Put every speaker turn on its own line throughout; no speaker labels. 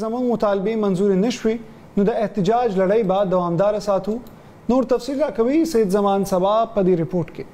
زموږ مطالبې منظورې نه شوې نو د احتجاج لړۍ به دوامداره ساتو. نور تفصیل راکوي سید زمان سبا په دې رپورټ کې.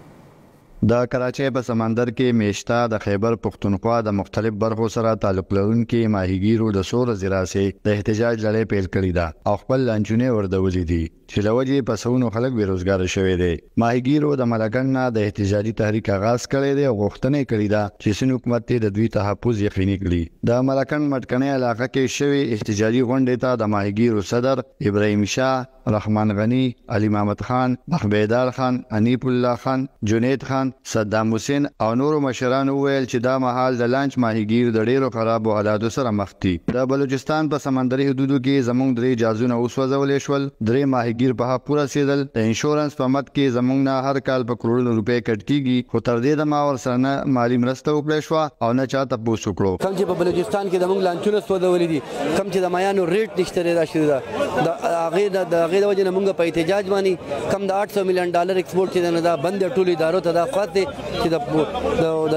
د کراچۍ په سمندر کې میشته د خیبر پښتونخوا د مختلف برخو سره تعلق لرونکي ماهیګیرو د څو ورځې راسې د احتجاج لړۍ پیل کړې ده او خپل لانچونه وردولي دي چې له وجې په سوونو خلک بې روزګاره شوي دي. ماهیګیرو د ملکنډ نه د احتجاجي تحریک آغاز کړی دی او غوښتنه یې کړې ده چې سیند حکومت دې د دوی تحفظ یقیني کړي. د ملکنډ مټکنۍ علاقه کې شوې احتجاجي غونډې ته د ماهیګیرو صدر ابراهیم شاه، رحمان غني، علي محمد خان، بخبیدار خان، حنیف الله خان، جنید خان، صدام حسین او نورو مشرانو وویل چې دا مهال د لانچ ماهیګیر د ډیرو خرابو حالاتو سره مخ دي. د بلوچستان په سمندري حدودو کې زموږ 3 جازونه وسوځول شول، 3 ماهیګیر په حق ورسېدل. د انشورنس په مد کې زموږ نه هر کال په کروړونو روپۍ کټ کیږي، خو تر دې دمه ورسره نه مالي مرسته وکړای شوه او نه چا تپوس وکړو.
کوم چې په بلوچستان کې زموږ لانچونه سوځولي دي، کوم چې د مایانو ریټ نشته دی، دا شوې ده، د هغې د وجې نه مونږ په احتجاج باندې کم د 800 میلیون ډالر ایکسپورټ چې دی دا بند دی. ټولو ادارو ته دا خواست دی چې د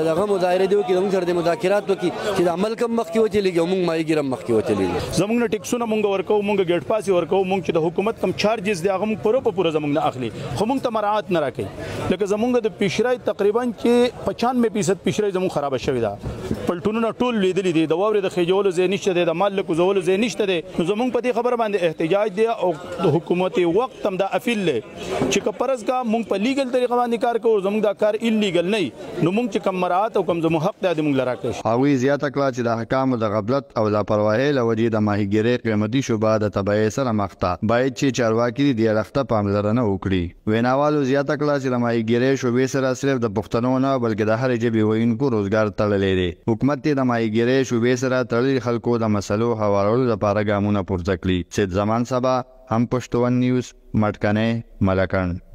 دغه مظاهرې دې وکړي، زموږ سره د مذاکرات وکړي چې دا ملک هم مخکې وچلېږي او مونږ ماهیګیر هم مخکې وچلېږي.
زموږ نه ټیکسونه مونږ ورکوو، مونږ ګیټ پاس ورکوو، مونږ چې د حکومت کوم چارجز دی هغه مونږ پوره په پوره زموږ نه اخلي، خو مونږ ته مراعات نه راکوي. لکه زموږ د پیشرای تقریبا چې 95% پیشرای زموږ خرابه شوې ده، پلټونونه ټول لوېدلي دي، د واورې د خېجولو ځای نشته دی، د مال د کوزولو ځای نشته دی. نو زموږ په دې خبره باندې احتجاج دی او د حکومت وخت هم دا اپیل دی چې که فرض کا مونږ په لیګل طریقه باندې کار کوو، زموږ دا کار ایلیګل نه، نو مونږ چې کوم مراعات او کوم زموږ حق دی مونږ له راکړی شي.
هغوی زیاته کړه چې د احکامو د غفلت او لاپرواهۍ له وجې د ماهیګیرۍ قیمتي شعبه د تباهۍ سره مخ ده، باید چې چارواکي دې اړخ ته پاملرنه وکړي. ویناوالو زیاته کړه چې د ماهیګیرۍ شعبې سره صرف د پښتنو نه بلکې د هرې ژبې ویونکو روزګار تړلی دی. حکومت دې د ماهیګیرۍ شعبې سره تړلي خلکو د مسلو هوارولو لپاره ګامونه پورته کړي. سید زمان سبا، هم پښتو ون نیوز، مټکنۍ، ملکنډ.